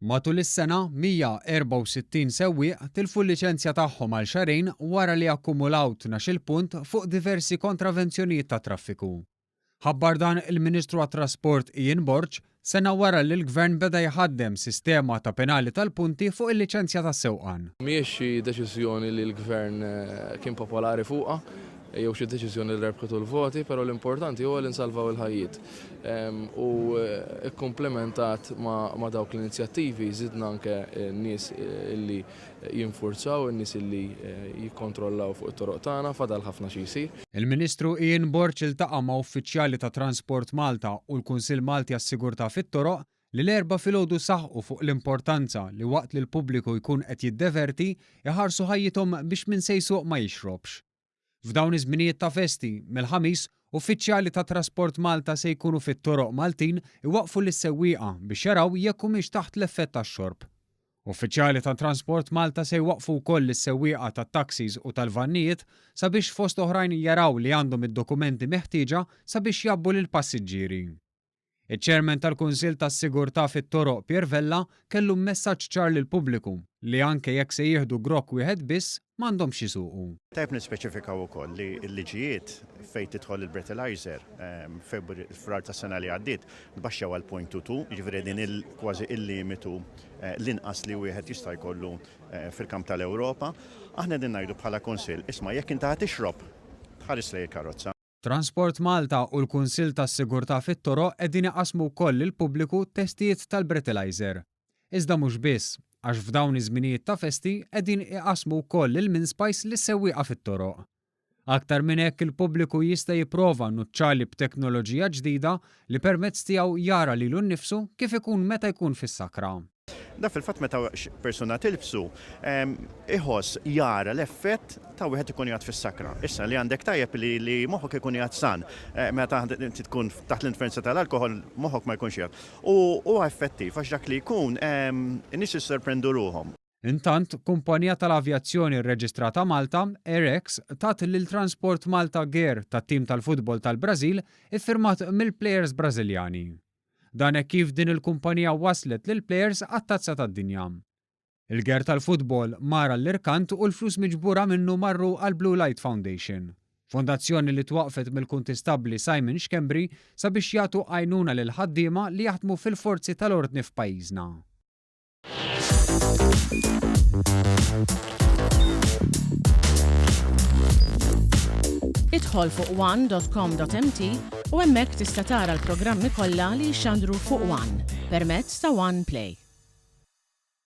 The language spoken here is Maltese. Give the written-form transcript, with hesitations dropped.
Matul is-sena, 164 sewwieq tilfu l-liċenzja tagħhom għal xahrejn wara li akkumulaw 12-il punt fuq diversi kontravenzjonijiet tat-traffiku. Ħabbar dan il-Ministru għat-Trasport Ian Borg sena wara li l-Gvern beda jħaddem sistema ta' penali tal-punti fuq il-liċenzja tas-sewqan. Mhijiex xi deċiżjoni li l-Gvern kien popolari fuqha jew xi deċiżjoni li rebħitu l-voti, però l-importanti huwa li nsalvaw il-ħajjiet. U kkomplementat ma' dawk l-inizjattivi żidna anke n-nies li jinfurzaw, in-nies li jikkontrollaw fuq it-toroq tagħna, fadal ħafna xi jsir. Il-Ministru Ian Borg iltaqa' ma' uffiċjali ta' Transport Malta u l-Kunsill Malti għas-Sigurtà fit-Toroq li l-Erbgħa filgħodu saħqu fuq l-importanza li waqt li l-pubbliku jkun qed jiddeverti, iħarsu ħajjithom biex min se jsuq ma jixrobx. F'dawn iż-żminijiet ta' festi, mill-Ħamis, uffiċjali ta' Trasport Malta se jkunu fit-toroq Maltin iwaqqfu lis-sewwieqa biex jaraw jekk humiex taħt l-effett tax-xorb. Uffiċjali ta' Transport Malta se jwaqqfu wkoll lis-sewwieqa tat-taxis u tal-vannijiet sabiex fost oħrajn jaraw li għandhom id-dokumenti meħtieġa sabiex jgħabbu lill-passiġġieri. Iċ-Chairman tal-Kunsill tas-Sigurtà fit-Toroq Pierre Vella kellu messaġġ ċar lill-pubbliku li anke jekk se jieħdu grokk wieħed biss, m'għandhomx isuqu. Tajjeb nispeċifikaw ukoll li l-liġijiet fejn tidħol il-breathalyzer f'Frar tas-sena li għaddiet tbaxxew għal 0.22, jiġifieri qegħdin kważi il-limitu l-inqas li wieħed jista' jkollu fil-kamp tal-Ewropa. Aħna qegħdin ngħidu bħala Kunsill, isma' jekk inti ħa tixrob, tħares lejn il-karozza. Transport Malta u l-Kunsill tas-Sigurtà fit-Toroq qegħdin iqassmu wkoll lill-pubbliku testijiet tal-breathalyzer. Iżda mhux biss, għax f'dawn iż-żminijiet ta' festi qegħdin iqassmu wkoll il-mince pies lis-sewwieqa fit-toroq. Aktar minn hekk il-pubbliku jista' jipprova nuċċali b'teknoloġija ġdida li permezz tiegħu jara lilu nnifsu kif ikun meta jkun fis-sakra. Dan fil-fatt meta persuna tilbsu, iħoss, jara l-effett ta' wieħed ikun qiegħed fis-sakra. Issa li għandek tajjeb li li moħħok ikun qiegħed san. Meta inti tkun taħt l-influenza tal-alkoħol, moħħok ma jkunx qiegħed. U huwa effettiv għax dak li jkun in-nies jissorprendu ruħhom. Intant, kumpanija tal-avjazzjoni rreġistrata Malta, AirX, tat lil Transport Malta gear tat-tim tal-futbol tal-Brażil iffirmat mill-plejers Brażiljani. Dan hekk kif din il-kumpanija wasslet lill-plejers għat-Tazza tad-Dinja. Il-ger tal-futbol mar għall-irkant u l-flus miġbura minnu marru għall-Blue Light Foundation, fondazzjoni li twaqqfet mill-Kuntistabbli Simon Schembri sabiex jagħtu għajnuna lill-ħaddiema li jaħdmu fil-forzi tal-ordni f'pajjiżna. Idħol fuq one.com.mt u hemmhekk tista' tara l-programmi kollha li jixxandru fuq One permezz ta' One Play.